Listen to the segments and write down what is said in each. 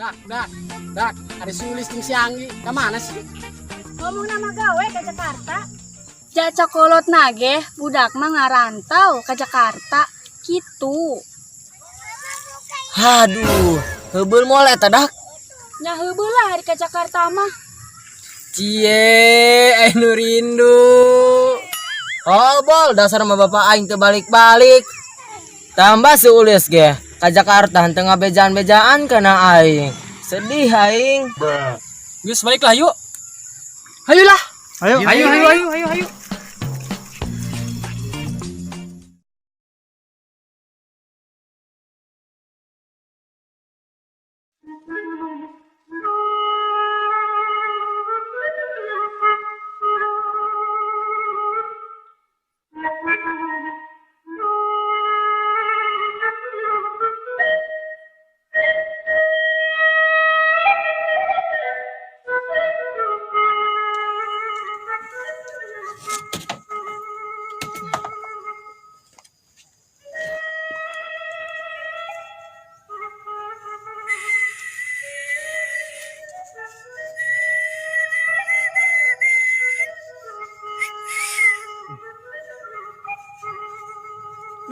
Dak, dak, dak. Ada sulis jeung si Anggi. Ka mana sih? Ngomong nama gawe ke Jakarta. Ja cokolot nage budak mah ngarantau ke Jakarta gitu. Aduh, heubeul moal eta dak. Nya heubeul lah hari ke Jakarta mah. Cie, aing nu rindu. Oh, bol, dasar mah bapak aing teu balik-balik. Tambah si Ulis ge ka Jakarta henteu ngabejaan-bejaan kana aing. Sedih aing. Geus baliklah yuk. Ayolah. Ayo, Ayo, ayo, ayo, ayo, ayo.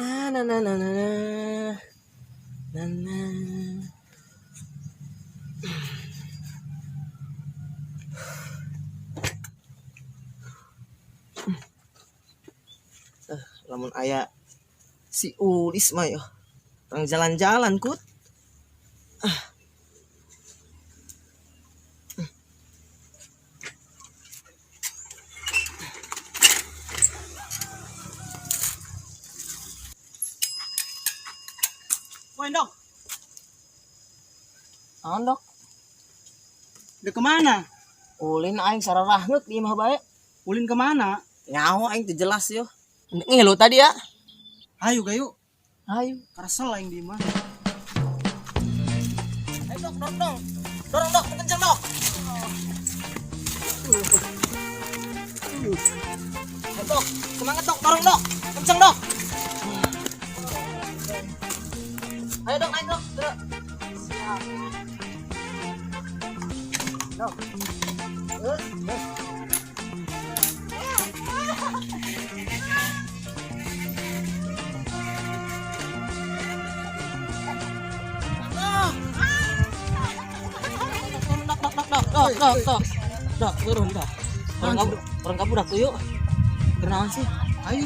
Na na na na na na. Na na. Lamun aya si Ulis mah yo. Tang jalan-jalan kut. Woi, Dok. Naon dok? Udah kemana? Ulin aing sararahneuk di imah bae. Ulin kemana? Nyaho aing teu jelas yo. Ngilu tadi ya. Ayo, gayu. Ayo. Karesel aing di imah. Ayo dok, dorong dong. Dorong dok, kenceng dok. Ayo dok, semangat dok, dorong dok. Kenceng dok. Ayo dok, naik dok. Gerak. Siap. Dok. Terus, terus. Dok, dok, dok, dok, dok, dok, dok. Dok, turun dok. Orang kabur dak yuk. Kenaon sih? Ayo.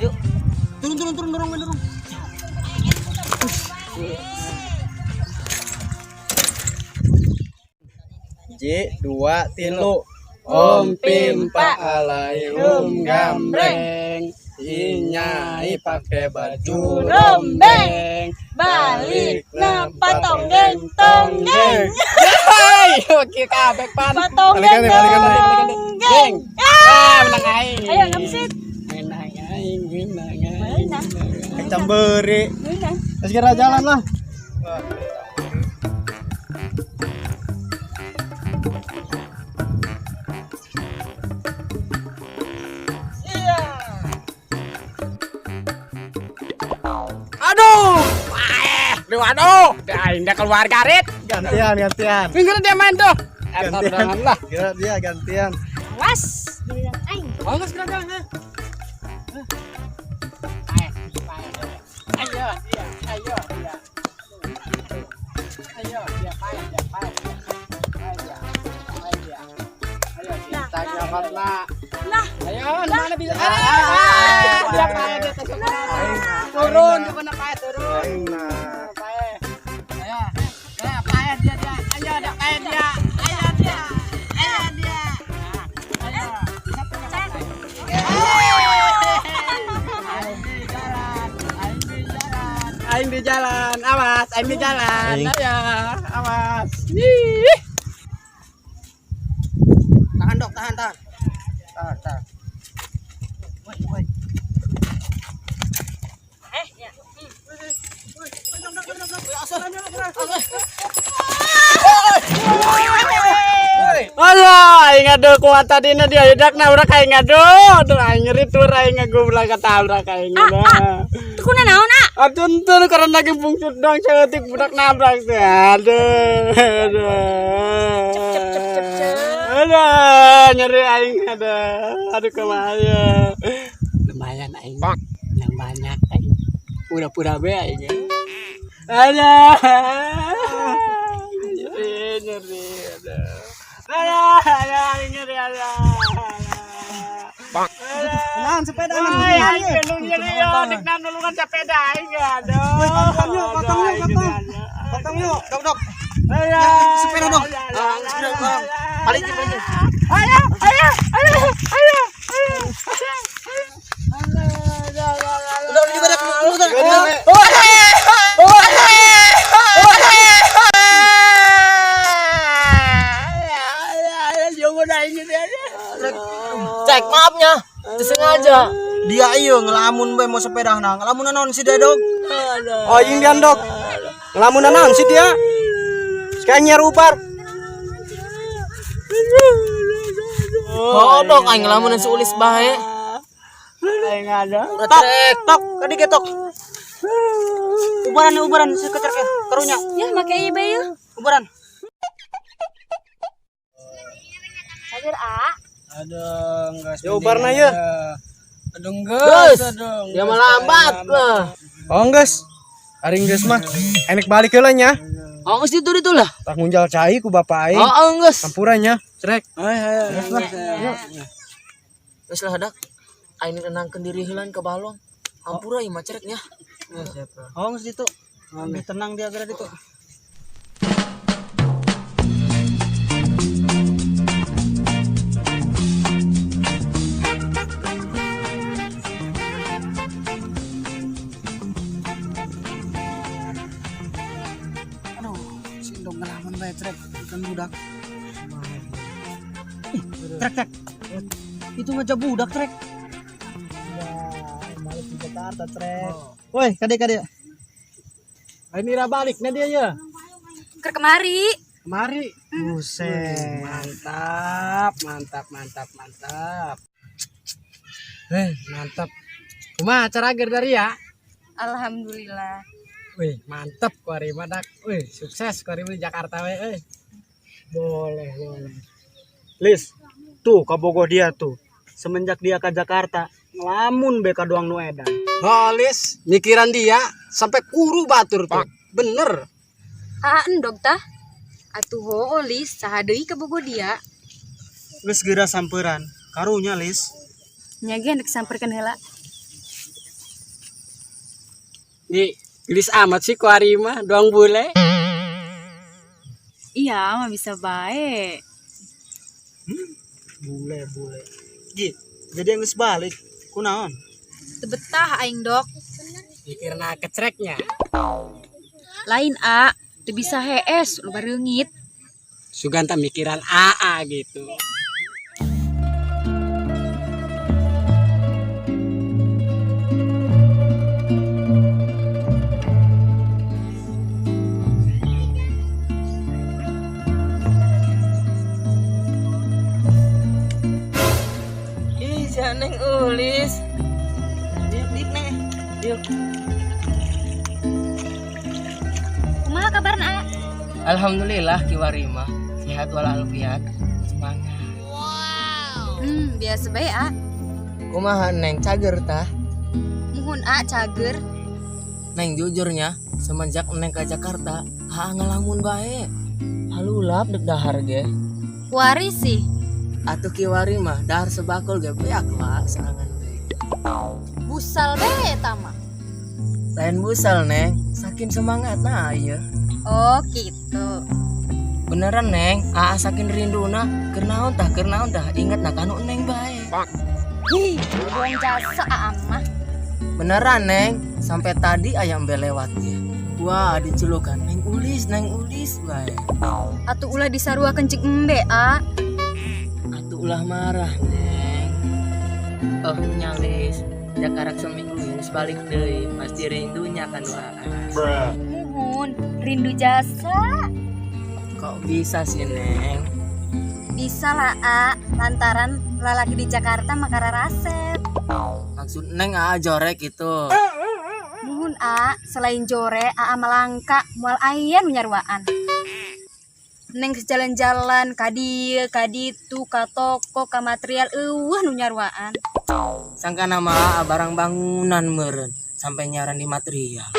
Ayo. Turun, turun, turun, dorong, dorong. J dua tilu Om pimpa alaihum gambreng Inyai pakai baju Rombeng. Balik na patonggeng tonggeng. Hai, oke kabeh pan. Patonggeng tonggeng. Ah, menang aing. Ayo ngemsit. Menang aing, menang aing. Menang. Kecam beri. Menang. Terus kira jalan lah. Aduh. Wah, aduh. Aing dah keluar garit. Gantian, gantian. Minggu dia main tuh. Eta Gantian. lah. Kira dia gantian. Was. Giliran aing. Oh, geus geura jalan. Ayo, iya, ayo, iya. Ayo, dia pae, dia pae. Ayo, ayo. Ayo, kita nyokot lah. Nah. Ayo, mana bisa? Ah, dia pae, dia tes. Turun, coba nak pae turun. Aing nah. Pae. Ayo, ayo pae dia dia. Ayo, dia pae dia. Ayo dia. Ayo dia. Ayo. Aing di jalan, awas, aing di jalan. Ayo, awas. Ih. Tahan dok, tahan, tahan. Tahan, tahan. Woi, woi. Ya. Alah, aing Aduh, kuat tadi na dia dak nabrak aing, aduh. Aduh, aing nyeri tur aing goblok ketabrak aing. Ah, Tuh kuna naon, ah? Aduh, entur karena lagi bungcut dong saeutik budak nabrak teh. Aduh. Aduh. Cep cep cep cep cep. Aduh, nyeri aing, aduh. Aduh, kumaha ya. Lumayan aing. Yang banyak aing. Pura-pura be aing. Aduh. Nyeri, nyeri. Aduh. Aduh, aduh, aing nyeri, aduh. Naon sepeda Ay, aing nu nyeri yo, dek nulungan sepeda aing, aduh. Woi, potong yuk, potong yuk, potong. Potong yuk, dok dok. Aduh. Sepeda dok. Ah, sepeda dok. Paling paling. Ayo, ayo, ayo, ayo, ayo. Udah udah dibadak udah. Cek maafnya. Teu sengaja. Dia iyo ngelamun bae mau sepeda nah. Ngelamun naon si dia dok? Oh, aing dia dok. Ngelamun naon si dia? Sekarang nyiar upar. Oh, dok aing ngelamun si Ulis bae. Aing ada. Tok, tok, kadi ketok. Ubaran ubaran si kecer ke karunya. Ya, make ieu bae yeuh. Ubaran. Cager, ah. Aduh, enggak. Ya ubarna ye. Aduh, Geus. aduh. Dia mah lambat lah. Oh, geus. Ari geus mah. Enek balik heula nya. Oh, geus ditu ditu lah. Tak ngunjal cai ku bapak aing. Oh, geus. Campuran nya, cerek. Ayo, ayo. Geus lah dak. Aing nenangkeun diri heula ke balong. Hampura ieu mah cereknya. Oh, geus ditu. Lebih tenang dia gara ditu. Aduh, si Indok ngelamun bae trek, ikan budak. Ih, trek trek. Itu ngajak budak trek. Balik di Jakarta, trek. Woi, kade kade. Ini ra balik na dia ya. Keur kemari. Kemari. Buset. Mantap, mantap, mantap, mantap. Mantap. Kumaha acara agar dari ya? Alhamdulillah. Wih, mantap kuari mah dak. Wih, sukses kuari mah di Jakarta we euy. Boleh, boleh. Lis, tuh kabogoh dia tuh. Semenjak dia ke Jakarta, ngelamun beka doang nu edan. Holis, mikiran dia sampai kuru batur tuh. Bener. Ah, endog tah. Atuh hoo Lis, saha deui kabogoh dia. Geus geura samperan, karunya Lis. Nya ge hendak samperkeun heula. Nih, gelis amat sih kuari mah, doang bule. Iya, mah bisa bae. Bule bule. Gi, jadi yang geus balik, kunaon? Teu betah aing dok. Mikirna kecreknya. Lain a, teu bisa hees, loba reungit. Suganta mikiran AA gitu. Ih, si Neng Ulis. Dik nih. Yuk. Kumaha kabarna a? Alhamdulillah kiwari mah sehat walafiat. Semangat. Biasa bae a. Kumaha Neng cager tah? Muhun a cager. Neng jujurnya semenjak Neng ke Jakarta, ha ngelamun bae. Halulap dek dahar ge. Kuari sih. Atuh kiwari mah dahar sebakul ge beak lah serangan bae. Busal bae eta mah. Lain busal Neng, saking semangat nah iya. Oh, gitu. Beneran Neng, aa saking rinduna, kernaon tah inget nah kanu Neng bae. Hi, buang jasa aa mah. Beneran Neng, sampai tadi ayam belewat ge. Wah, diculukan Neng Ulis bae. Atuh ulah disaruakeun cik embe a. Atuh ulah marah Neng. Oh nyalis, Jakarta seminggu geus balik deui, pasti rindunya kan wah. Muhun, rindu jasa. Kok bisa sih Neng? Bisa lah, A, lantaran lalaki di Jakarta mah kararasep. Maksud Neng aa jorek gitu. Muhun A, selain jore, Aa melangka, moal aya nu nyaruaan. Neng geus jalan-jalan ka dieu, ka ditu, ka toko, ka material, euweuh nu nyaruaan. Sangka nama aa barang bangunan meureun sampai nyaran di material.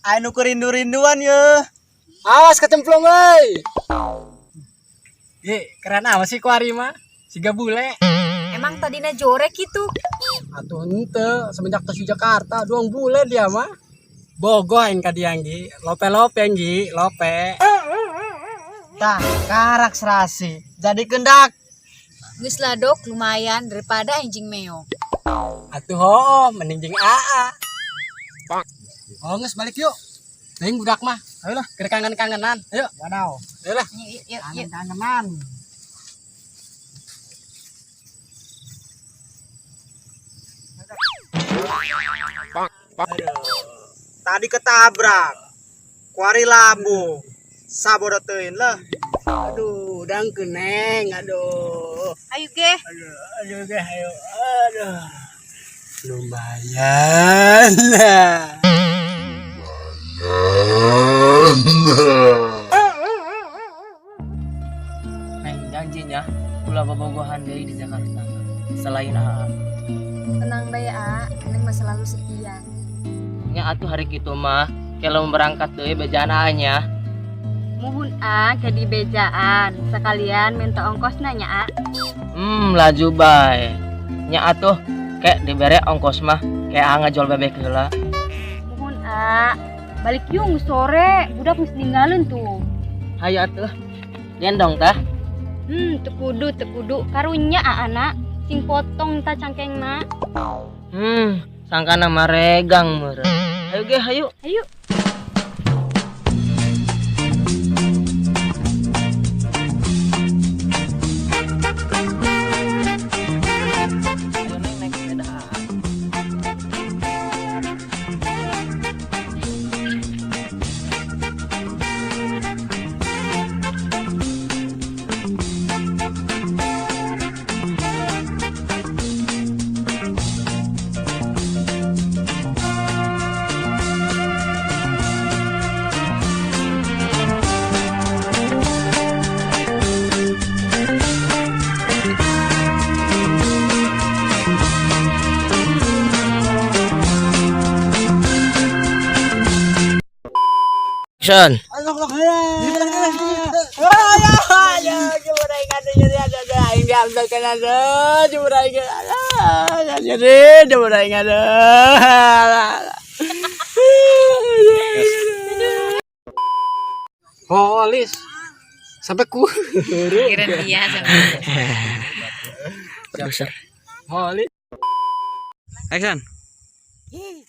Anu kerindu-rinduan ye. Awas kecemplung euy. Ye, keren amat sih kuari mah. Siga bule. Emang tadina jorek gitu? Atuh henteu, semenjak tos di Jakarta doang bule dia mah. Bogoh aing ka dia Gi. Lope-lope Gi, lope. Tah, karak serasi. Jadi kendak. Geus lah dok, lumayan daripada anjing meong. Atuh hooh, mending jeung AA. Oh, geus balik yuk. Aing budak mah. Ayolah, keur kangen-kangenan. Ayo, Wadaw. ayolah. Yuk, yuk, yuk. Kangen-kangenan. Tadi ketabrak. Kuari labu. Sabodo teuing lah. Aduh, dang neng, aduh. Ayo ge. Aduh, aduh, ge, ayo. Aduh. Lumayan. Neng janjinya ulah bobogohan deui di Jakarta. Selain aa. Tenang bae, A, Neng mah selalu setia. Nya atuh hari kitu mah kalau berangkat deui bejaan aa nya. Muhun A ke di bejaan, sekalian minta ongkos nanya A. Laju bae. Nya atuh kek dibere ongkos mah kayak aa ngajual bebek heula. Muhun A, balik yung sore, budak geus ninggalin tuh. Hayu atuh. Gendong tah. Teu kudu, karunya A anak, sing potong ta cangkengna. Sangkana mah regang meureun. Hayu ge, hayu. Ayo. Ayo Neng naik sepeda aa. Action. Holis. Sampai ku. Kira dia sama. Produser. Holis. Action. Hi.